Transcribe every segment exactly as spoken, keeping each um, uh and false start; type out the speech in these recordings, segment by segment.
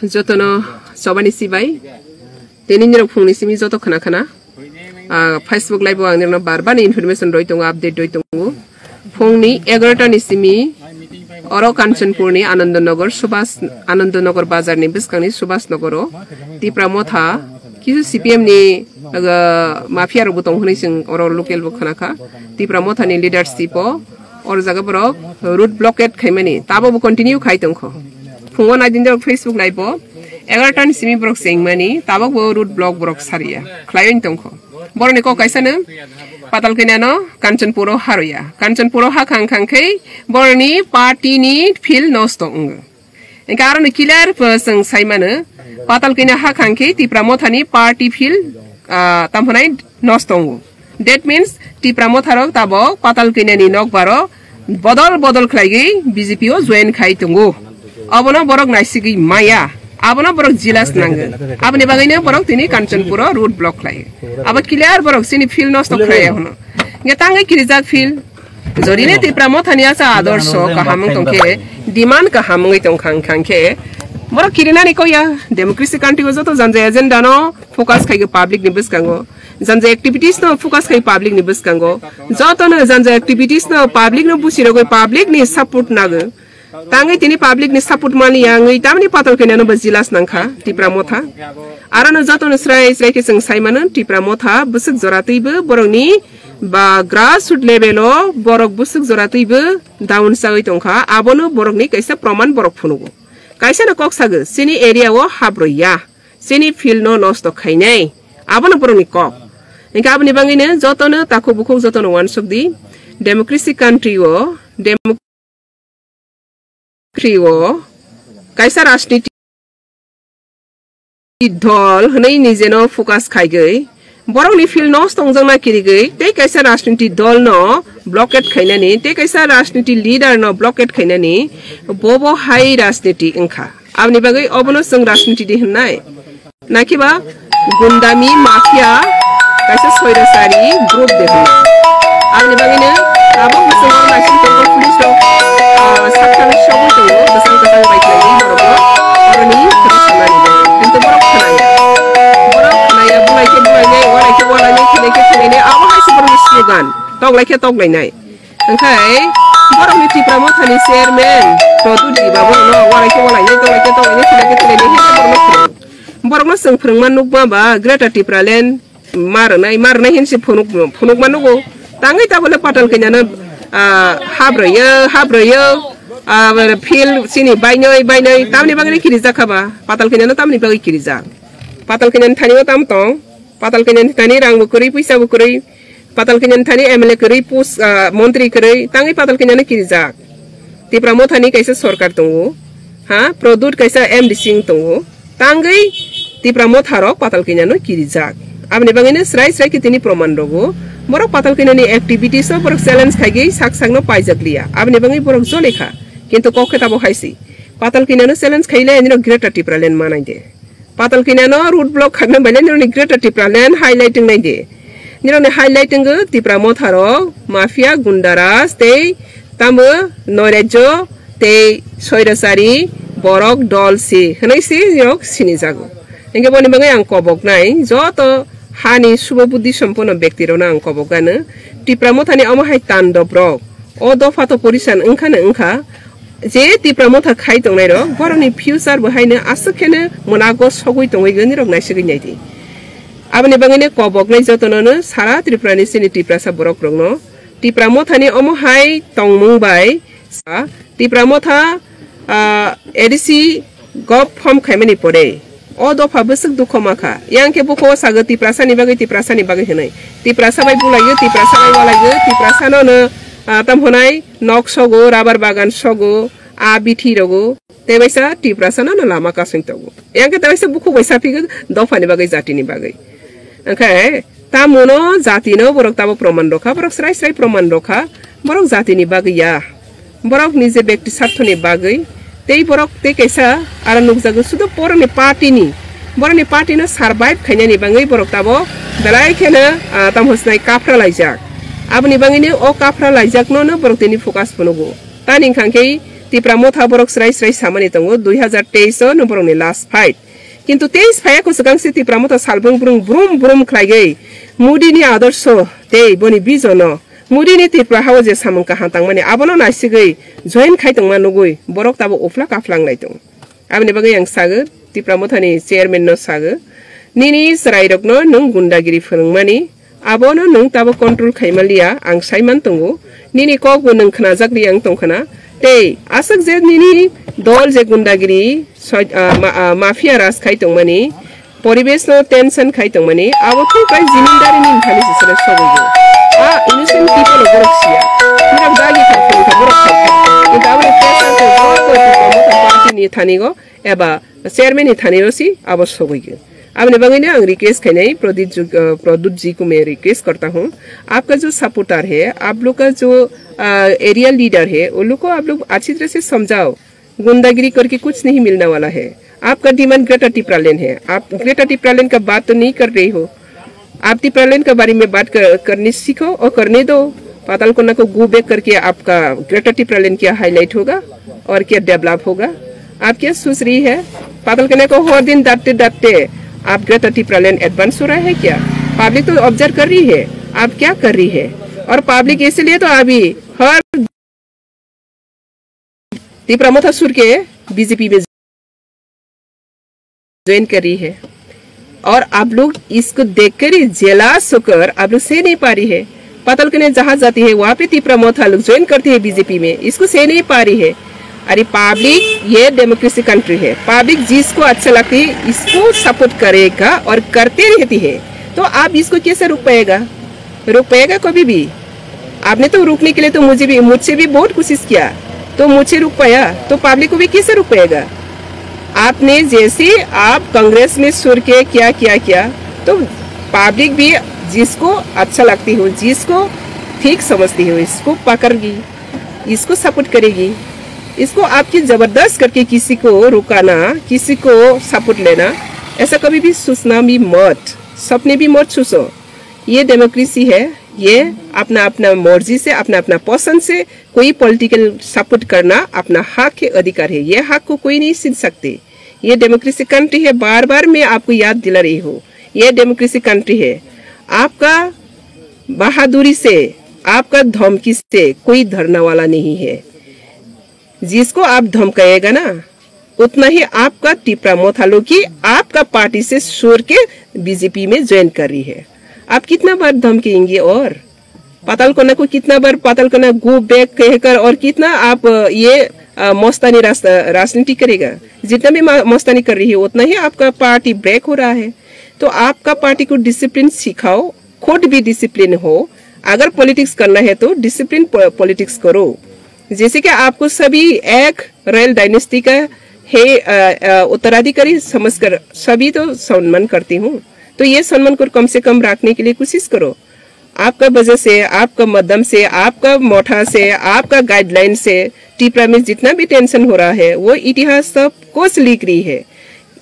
Jotono chobani sibai. Tini nirok phungni simi joto khna khna. Ah, Facebook live o ang nirokno bar bar ni information roi tongo, update roi tongo. Phungni egarota ni simi oro Kanchanpur ni Anandanagar Subhas, Anandanagar bazar ni bwskang ni Subhas Nagar o Tipra Motha kisu C P M ni, ah, mafia rok bo tong hwnwi chwng oro local bo khna kha. Tipra Motha ni leadership o oro jaga borok road blockade khaimani, tabok bo continue khai tongkho. Phungo naidin borok Facebook live o egarota ni simi borok chengmani, tabok bo road block borok sariya khlaiwi tongkho. Borokni kok kaisa no Patalkanya no Kanchanpur o haroya. Kanchanpur o hakhang khang khe borokni party ni field nosto wngo. Engkhe aroni clear, uh, chwng sai mano, Patalkanya hakhang khe Tipra Motha ni party field, uh, tamphonai nosto wngo. That means Tipra Motha rok tabok Patalkanya ni nokbar o bodol bodol khlaigwi B J P o join khai tongo. Abono borok naisigwi maya. Abono borok jealous nango. Aboni bagwino borok tini Kanchanpur o road block khlai. Abo clear borok chini field nosto khlai ya hwno. Nge tangwi kirijak field. Jodi ne Tipra Motha ni asa adorsho kaham wng tong khe, demand kaham wngwi tong khang khang khe, borok kirinani kok ya, democracy country o joto janja agenda no focus khai public ni bwskango. Janja activities no focus khai public ni bwskango. Joto no janja activities no public no busi rogwi public ni support nago. Tangwi tini public ni support mani ya wngwi tamni Patalkanya no bo jealous nang kha Tipra Motha. Aro no joto no srai srai khe chwng sai mano Tipra Motha bwswk jora twi bo borok ni ba grassroot level o borok bwswk jora twi bo down chawi tong kha. Abono borok ni kaisa proman borok phunugo. Kaisa no kok sago chini area o hap roi ya. Chini field no nosto khainai. Abono borok ni kok. Engkhe aboni bagwi no joto no takhuk bukhuk joto no uansuk di. Democracy country o, democracy o kaisa rajniti dol hwnwi nijeno focus khaigwi, borokni field nosto wngjakna kirigwi tei kaisa rajniti dol no blockade khainani tei kaisa rajniti leader no blockade khainani, bobo hai rajniti wngkha. Aboni bagwi obono chwng rajniti di hwnnai. Nakhe ba gundami mafia kaisa soirasari group de hwnwi. Aboni bagwino tabuk bwskango naising tongo police rok, ah, sakthang sogwi tongo, bwsang kwchang bai khlaiwi borokno oroni khwna sanani bagwi. Kintu borok khwnaya. Borok khwnaya, bulai khe bulainai, walai khe walainai, thwilai khe thwilainai, abo hai se borokni slogan. Toklai khe toklainai. Wngkhai borokni Tipra Mothani chairman Pradyot Deba borokno walai khe walainai, toklai khe toklainai, thwilai khe thwilainai, hwnwi borokno phwrwng. Borokno chwng phwrwngma nukma ba Greater Tipraland ma rwnai, ma rwnai hinwi se phunuk, phunukma nugo. Tangwi tabole Patalkanyano, ah, hap rwio, hap rwio, ah, field chini bainoi, bainoi, tamni bagwi kirijak kha ba? Patalkanyano tamni bagwi kirijak? Patalkanyani thani o tamo tong? Patalkanyani thani rang bo kwrwi, puisa bo kwrwi. Patalkanyani thani M L A kwrwi, pus-, ah, montri kwrwi, tangwi Patalkanyano kirijak. Tipra Mothani kaisa sorkar tongo, ha, Pradyot kaisa M D C wng tongo, tangwi Tipra Motharok Patalkanyano kirijak. Aboni bagwino srai srai khe tini proman rogo, borok Patalkanyani activities o borok challenge khaigwi sak sakno paijak liya, aboni bagwi borok jole kha, kintu kok khe tabuk hai se, Patalkanyano challenge khaile nini Greater Tipraland manai de. Patalkanyano road block khaina baile nirokni Greater Tipraland highlight wngnai de. Nirokni highlight wngkha Tipra Motharok, mafia, gundaraj tei tamo noirajyo tei soirasari borok dol si hwnwi si nirok sinijago. Hwnkhe boni bagwi ang koboknai joto hani subo buddhi somponno bektirokno ang kobokgano. Tipra Mothani omo hai tandobrok o dopha to porisan wngkhano wngkha. Je Tipra Motha khai tongnairok, borokni future bo haino aswk kheno mwnago sogwi tongwi gwnirok naisigwi naidi. Aboni bagwino koboknai jotonono sara Tripurani chini Tiprasa borokrokno Tipra Mothani omo hai tongmung bai sa Tipra Motha, ah, A D C gov form khaimani pore o dopha bwswk dukho ma kha. Yang khe bukhugo sago Tiprasani bagwi, Tiprasani bagwi hwnwi. Tiprasa bai bulaio, Tiprasa bai walaio, Tiprasanono, ah, tam hwnai nok sogo, rubber bagan sogo, a bithi rogo. Tei baisa Tiprasanono lama kasung tongo. Yang khe tei baisa bukhuk bai saphigo dophani bagwi, jatini bagwi. Wngkhe tamono jatino borok tabo proman rokha, borok srai srai proman rokha, borok jatini bagwi ya. Borok nije bekti sarthoni bagwi tei borok tei kaisa aro nukjago sudu borokni party ni, borokni party no survive khainani bagwi borok tabo belai kheno, ah, tamo hwnai kaphra laijak. Aboni bagwino o kaphra laijakno no borok tini focus phunugo. Tani wngkha khe Tipra Motha borok srai srai samani tongo, dui hazar teis o no borokni last fight. Kintu teis phaiya kwchwkang se Tipra Motha salbrung brung brum brum khlaigwi Modi ni adorsho tei boni vision no, Modi ni Tripura hao je samung kaham tangmani abono naisigwi join khai tongma nugwi borok tabo uphla kaphlang lai tongo. Aboni bagwi ang sago, Tipra Mothani chairman no sago, "Nini chwrairokno nwng gundagiri phwrwngmani, abono nwng tabo control khaima liya, ang saiman tongo. Nini kokbo nwng khnajakli ang tongkhana. Tei aswk je nini dol je gundagiri, soi-, ah, ma-, ah, mafia raj khai tongmani, poribesh no tension khai tongmani, abo thung kai jimindari ni thani se sele sogwi go. A innocent people borok siya. Borok dagi kha, phone kha, borok khai kha. Kintu aboni pressure khe joto Tipra Motha party ni thani go, eba chairman ni thani go si abo sogwi go." Aboni bagwi no ang request khainai Pradip ju-, ah, Pradyut ji ko main request karta hoon, "आपका जो सपोर्टर है, आप लोग का जो, ah, area leader है, उन लोग को आप लोग अच्छी तरह से समझाओ।" गुंडागिरी करके कुछ नहीं मिलने वाला है। आपका डिमांड ग्रेटर टिपरालैंड है, आप ग्रेटर टिपरालैंड का बात तो नहीं कर रही हो। आप टिपरालैंड के बारे में बात कर, करने सीखो और करने दो। पाताल कोना को गो बैक करके आपका ग्रेटर टिपरालैंड क्या हाईलाइट होगा और क्या डेवलप होगा? आप क्या सोच रही है? पाताल कोना को हर दिन डांटते डांटते आप ग्रेटर टिपरालैंड एडवांस हो रहा है क्या? पब्लिक तो ऑब्जर्व कर रही है आप क्या कर रही है। और पब्लिक इसलिए तो अभी हर तिपरा मोथा सुर के बीजेपी में ज्वाइन कर रही है और आप लोग इसको देखकर ही जेलस होकर आप लोग सह नहीं पा रही है। पाताल कन्या जहाँ जाती है वहाँ पे तिपरा मोथा लोग ज्वाइन करती है बीजेपी में, इसको सह नहीं पा रही है। अरे पब्लिक, ये डेमोक्रेसी कंट्री है, पब्लिक जिसको अच्छा लगती है इसको सपोर्ट करेगा और करते रहती है। तो आप इसको कैसे रोक पाएगा? रोक पाएगा कभी भी? आपने तो रोकने के लिए तो मुझे भी, मुझसे भी बहुत कोशिश किया, तो मुझे रोक पाया तो पब्लिक को भी कैसे रोक पाएगा? आपने जैसे आप कांग्रेस में सुर के क्या क्या क्या, तो पब्लिक भी जिसको अच्छा लगती हो, जिसको ठीक समझती हो, इसको पकड़गी, इसको सपोर्ट करेगी। इसको आपकी जबरदस्त करके किसी को रुकाना, किसी को सपोर्ट लेना, ऐसा कभी भी सोचना भी मत, सपने भी मत सोचो। ये डेमोक्रेसी है, ये अपना अपना मर्जी से, अपना अपना पसंद से कोई पॉलिटिकल सपोर्ट करना अपना हक है, अधिकार है। ये हक को कोई नहीं छीन सकते। ये डेमोक्रेसी कंट्री है, बार बार मैं आपको याद दिला रही हूँ, ये डेमोक्रेसी कंट्री है। आपका बहादुरी से, आपका धमकी से कोई डरने वाला नहीं है। जिसको आप धमकाएगा ना, उतना ही आपका तिपरा मोथा लोग की आपका पार्टी से छोड़ के बीजेपी में ज्वाइन कर रही है। आप कितना बार धमकेंगे और पाताल कोना को कितना बार पाताल कोना गो बैक कहकर और कितना आप, अ, ये, अ, मस्तानी रास-, अ, राजनीति करेगा? जितना भी मा-, मस्तानी कर रही है उतना ही आपका पार्टी ब्रेक हो रहा है। तो आपका पार्टी को डिसिप्लिन सिखाओ, खुद भी डिसिप्लिन हो। अगर पॉलिटिक्स करना है तो डिसिप्लिन पॉ-, पॉलिटिक्स करो। जैसे कि आपको सभी एक रॉयल डायनेस्टी का है, अ, अ, उत्तराधिकारी समझकर सभी तो सम्मान करती हूँ, तो ये सम्मान को कम से कम रखने के लिए कोशिश करो। आपका वजह से, आपका माध्यम से, आपका मोठा से, आपका गाइडलाइन से टिपरा में जितना भी टेंशन हो रहा है, वो इतिहास सब कुछ लिख रही है।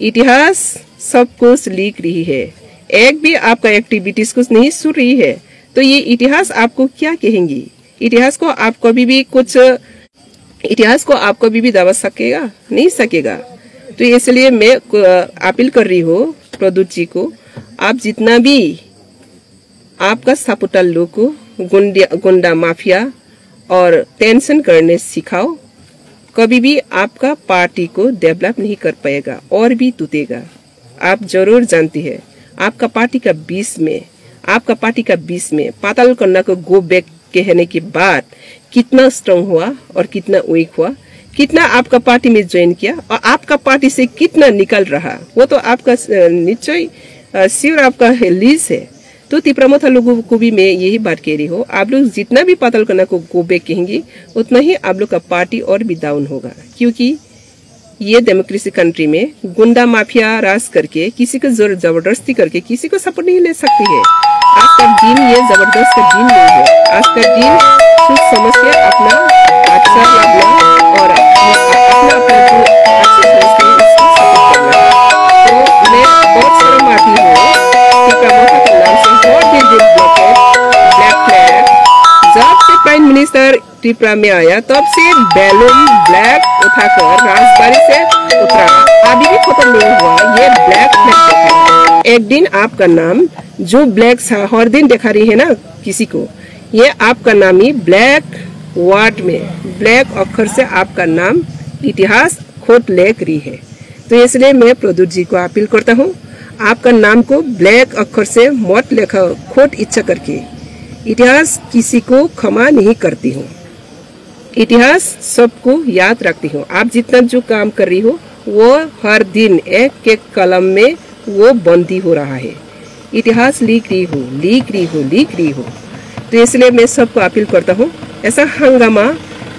इतिहास सब कुछ लिख रही है। एक भी आपका एक्टिविटीज कुछ नहीं सुन रही है, तो ये इतिहास आपको क्या कहेंगी? इतिहास को आप कभी भी कुछ, इतिहास को आप कभी भी दबा सकेगा? नहीं सकेगा। तो इसलिए मैं, अ, अपील कर रही हूँ प्रद्युत जी को, आप जितना भी आपका सपोर्टर लोग को गुंडा, गुंडा माफिया और टेंशन करने सिखाओ, कभी भी आपका पार्टी को डेवलप नहीं कर पाएगा और भी टूटेगा। आप जरूर जानती है, आपका पार्टी का बीच में, आपका पार्टी का बीच में पाताल कन्या को गो बैक कहने के बाद कितना स्ट्रांग हुआ और कितना वीक हुआ, कितना आपका पार्टी में ज्वाइन किया और आपका पार्टी से कितना निकल रहा, वो तो आपका, अ, निश्चय, अ, श्योर आपका है, लिस्ट है। तो तिपरा मोथा लोगों को भी मैं यही बात कह रही हूँ, आप लोग जितना भी पाताल कन्या को गो बैक कहेंगे, उतना ही आप लोग का पार्टी और भी डाउन होगा, क्योंकि ये डेमोक्रेसी कंट्री में गुंडा माफिया राज करके, किसी को जोर जबरदस्ती करके किसी को सपोर्ट नहीं ले सकती है। आज का दिन ये जबरदस्त का दिन नहीं है। आज का दिन सोच समझ के अपना अच्छा लगना और अपना, अपना, अपना जो अच्छे सोचते हैं उसको सपोर्ट करना है। तो मैं बहुत शर्म आती हूँ कि प्रमोद के नाम से हर दिन दिन ब्लॉकेट, ब्लैक फ्लैग, जब से प्राइम मिनिस्टर त्रिपुरा में आया, तब से बैलून ब्लैक उठाकर राजबाड़ी से उतरा। अभी भी खत्म नहीं हुआ, ये ब्लैक फ्लैग देखा। एक दिन आपका नाम, जो ब्लैक सा हर दिन देखा रही है ना किसी को, ये आपका नाम ही ब्लैक वर्ड में, ब्लैक अक्षर से आपका नाम इतिहास खोट लेख रही है। तो इसलिए मैं प्रद्युत जी को अपील करता हूँ, आपका नाम को ब्लैक अक्षर से मत लेखा, खोट इच्छा करके। इतिहास किसी को क्षमा नहीं करती हूँ, इतिहास सबको याद रखती हूँ। आप जितना जो काम कर रही हो, वो हर दिन एक एक कलम में वो बंदी हो रहा है। इतिहास लिख रही हो, लिख रही हो, लिख रही हो। तो इसलिए मैं सबको अपील करता हूँ, ऐसा हंगामा,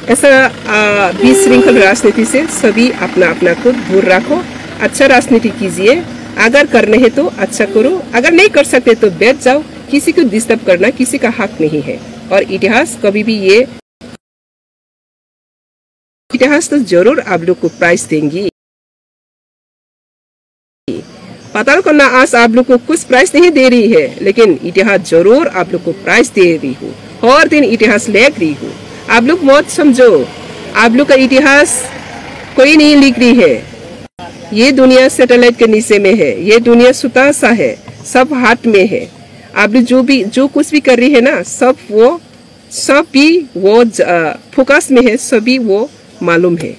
ऐसा, आ, विशृंखल राजनीति से सभी अपना अपना को दूर रखो। अच्छा राजनीति कीजिए, अगर करने हैं तो अच्छा करो, अगर नहीं कर सकते तो बैठ जाओ। किसी को डिस्टर्ब करना किसी का हक नहीं है। और इतिहास कभी भी ये इतिहास तो जरूर आप लोग को प्राइज देंगी। पाताल कन्या आज आप लोग को कुछ प्राइज नहीं दे रही है, लेकिन इतिहास जरूर आप लोग को प्राइज दे रही हो। हर दिन इतिहास लिख रही हो। आप लोग मत समझो, आप लोग का इतिहास कोई नहीं लिख रही है। ये दुनिया सैटेलाइट के नीचे में है, ये दुनिया सुता सा है, सब हाथ में है। आप लोग जो भी, जो कुछ भी कर रही है ना, सब वो सब भी वो ज-, अ, फोकस में है, सभी वो मालूम है।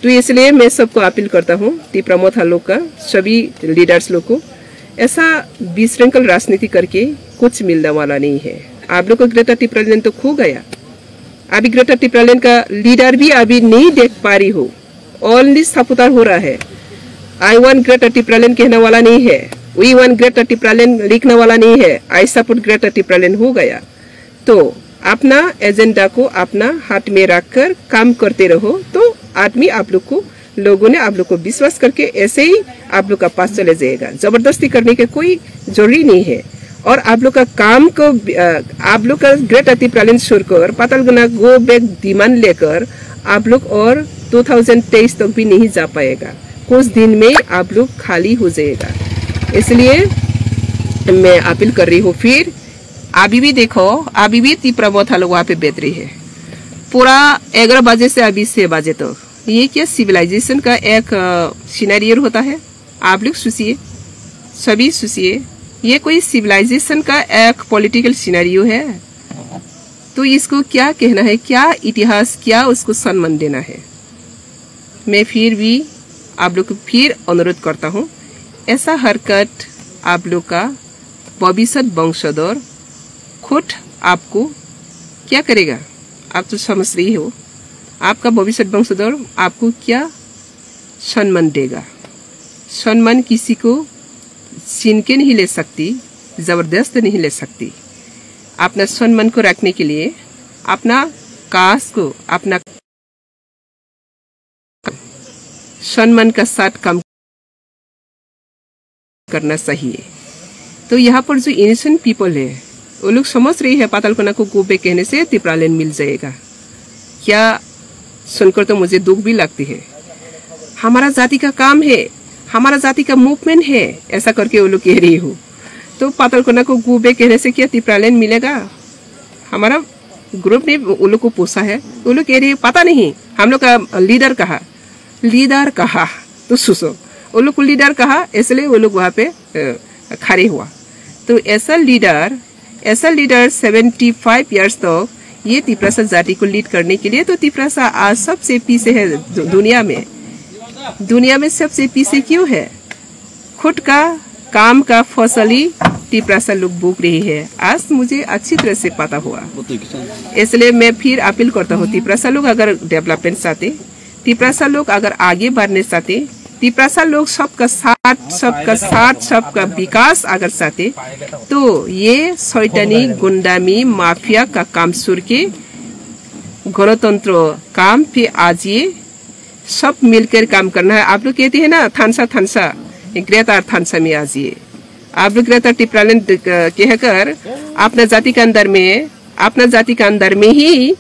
तो इसलिए मैं सबको अपील करता हूँ, तिपरा मोथा लोग का, सभी लीडर्स लोग को, ऐसा विशृंखल राजनीति करके कुछ मिलने वाला नहीं है। आप लोग को ग्रेटर टिपरालैंड तो खो गया, अभी ग्रेटर टिपरालैंड का लीडर भी अभी नहीं देख पा रही हो, ओनली सपोर्टर हो रहा है। आई वांट ग्रेटर टिपरालैंड कहने वाला नहीं है, वी वांट ग्रेटर टिपरालैंड लिखने वाला नहीं है, आई सपोर्ट ग्रेटर टिपरालैंड हो गया। तो अपना एजेंडा को अपना हाथ में रखकर काम करते रहो, तो आदमी आप लोग को, लोगों ने आप लोग को विश्वास करके ऐसे ही आप लोग का पास चले जाएगा। जबरदस्ती करने के कोई जरूरी नहीं है। और आप लोग का काम को, अ, आप लोग का ग्रेटर टिपरालैंड छोड़कर पातालकन्या गो बैक डिमांड लेकर आप लोग और दो हज़ार तेईस तक भी नहीं जा पाएगा। कुछ दिन में आप लोग खाली हो जाएगा। इसलिए मैं अपील कर रही हूँ फिर, अभी भी देखो, अभी भी तिपरा मोथा लोग वहाँ पे बैठ रही है। पूरा ग्यारह बजे से अभी छह बजे तक। ये क्या सिविलाइजेशन का एक, अ, सिनेरियो होता है? आप लोग सोचिए, सभी सोचिए, ये कोई सिविलाइजेशन का एक पॉलिटिकल सिनेरियो है? तो इसको क्या कहना है, क्या इतिहास, क्या उसको सम्मान देना है? मैं फिर भी आप लोग को फिर अनुरोध करता हूँ, ऐसा हरकत आप लोग का भविष्य वंशधर खुद आपको क्या करेगा? आप तो समझ रही हो, आपका भविष्य वंशधर आपको क्या सम्मान देगा? सम्मान किसी को छीन के नहीं ले सकती, जबरदस्त नहीं ले सकती। अपना सम्मान को रखने के लिए अपना काज को, अपना सम्मान का साथ काम करना चाहिए। तो यहाँ पर जो इनोसेंट पीपल है, वो लोग समझ रही है पातालकन्या को गो बैक कहने से तिपरालैंड मिल जाएगा। क्या सुनकर तो मुझे दुख भी लगती है। हमारा जाति का काम है, हमारा जाति का मूवमेंट है, ऐसा करके वो लोग कह रही हो। तो पातालकन्या को गो बैक कहने से क्या तिपरालैंड मिलेगा? हमारा ग्रुप ने वो लोग को पूछा है, वो लोग कह रही है, "पता नहीं, हम लोग का लीडर कहाँ, लीडर कहाँ?" तो सोचो, वो लोग को लीडर कहाँ, इसलिए वो लोग वहाँ पे, अ, खड़े हुआ। तो ऐसा लीडर, ऐसा लीडर सेवेंटी फ़ाइव ईयर्स तक ये तिपरासा जाति को लीड करने के लिए, तो तिपरासा आज सबसे पीछे है दु-, दुनिया में। दुनिया में सबसे पीछे क्यों है? खुद का काम का फसल ही तिपरासा लोग भोग रही है। आज मुझे अच्छी तरह से पता हुआ, इसलिए मैं फिर अपील करता हूँ, तिपरासा लोग अगर डेवलपमेंट चाहते, तिपरासा लोग अगर आगे बढ़ने चाहते, तिपरासा लोग सबका साथ, सबका साथ, सबका विकास अगर चाहते, तो ये शैतानी गुंडामी माफिया का काम छोड़ के गणतंत्र काम पे आ जाइए। सब मिलकर काम करना है। आप लोग कहते हैं ना, थानसा, थानसा, ग्रेटर थानसा में आ जाइए। आप लोग ग्रेटर टिपरालैंड, अ, कहकर अपना जाति के अंदर में, अपना जाति के अंदर में ही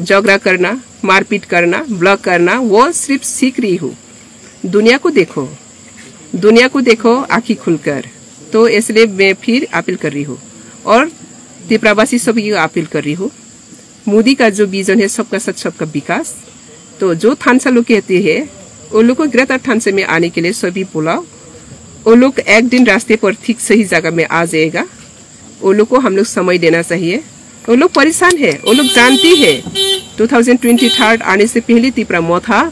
झगड़ा करना, मारपीट करना, ब्लॉक करना, वो सिर्फ सीख रही हो। दुनिया को देखो, दुनिया को देखो आँखी खुलकर। तो इसलिए मैं फिर अपील कर रही हूँ। और त्रिपुरावासी सभी को अपील कर रही हूँ, मोदी का जो विजन है सबका साथ सबका विकास, तो जो थानसा लोग कहते हैं, वो लोग को ग्रेटर थानसा में आने के लिए सभी बुलाओ। वो लोग एक दिन रास्ते पर ठीक सही जगह में आ जाएगा। वो लोग को हम लोग समय देना चाहिए। वो लोग परेशान है, वो लोग जानती है दो हज़ार तेईस आने से पहले तिपरा मोथा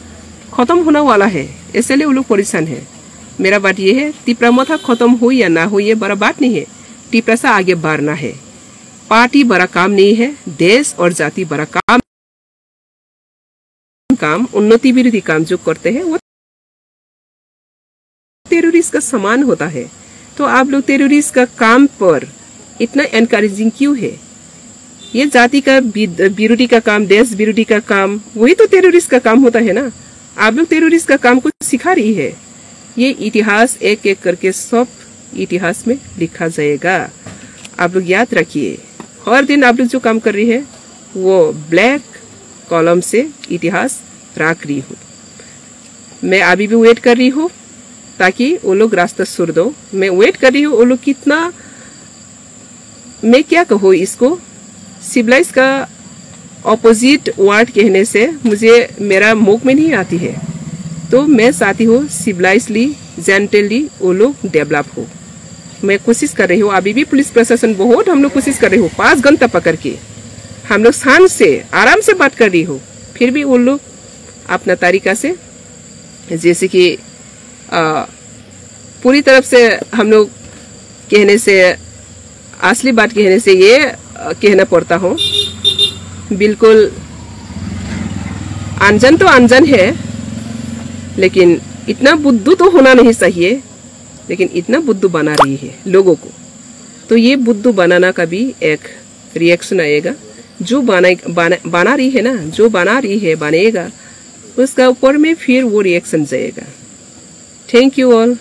खत्म होने वाला है, इसलिए वो लोग परेशान है। मेरा बात ये है, तिपरा मोथा खत्म हो या ना हो, ये बड़ा बात नहीं है। तिपरा से आगे बढ़ना है। पार्टी बड़ा काम नहीं है, देश और जाति बड़ा काम। काम, उन्नति विरोधी काम जो करते हैं, वो टेररिस्ट का समान होता है। तो आप लोग टेररिस्ट का काम पर इतना एनकरेजिंग क्यों है? ये जाति का विद-, विरोधी का काम, देश विरोधी का काम, वही तो टेररिस्ट का काम होता है ना। आप लोग टेररिस्ट का काम को सिखा रही है। ये इतिहास एक एक करके सब इतिहास में लिखा जाएगा। आप लोग याद रखिए, हर दिन आप लोग जो काम कर रही है, वो ब्लैक कलम से इतिहास रख रही हूँ। मैं अभी भी वेट कर रही हूँ, ताकि वो लोग रास्ता छोड़ दो। मैं वेट कर रही हूँ, वो लोग कितना, मैं क्या कहूँ इसको, सिविलाइज का अपोजिट वर्ड कहने से मुझे, मेरा मुख में नहीं आती है। तो मैं चाहती हूँ सिविलाइजली, जेंटली वो लोग डेवलप हो। मैं कोशिश कर रही हूँ, अभी भी पुलिस प्रशासन बहुत हम लोग कोशिश कर रही हो, पाँच घंटा पकड़ के हम लोग शांत से, आराम से बात कर रही हो, फिर भी वो लोग अपना तरीका से, जैसे कि, अ, पूरी तरफ से हम लोग कहने से, असली बात कहने से ये, अ, कहना पड़ता हो, बिल्कुल अनजान तो अनजान है, लेकिन इतना बुद्धू तो होना नहीं चाहिए, लेकिन इतना बुद्धू बना रही है लोगों को। तो ये बुद्धू बनाना का भी एक रिएक्शन आएगा। जो बना, बना, बना रही है ना, जो बना रही है, बनेगा, उसका ऊपर में फिर वो रिएक्शन जाएगा। Thank you all.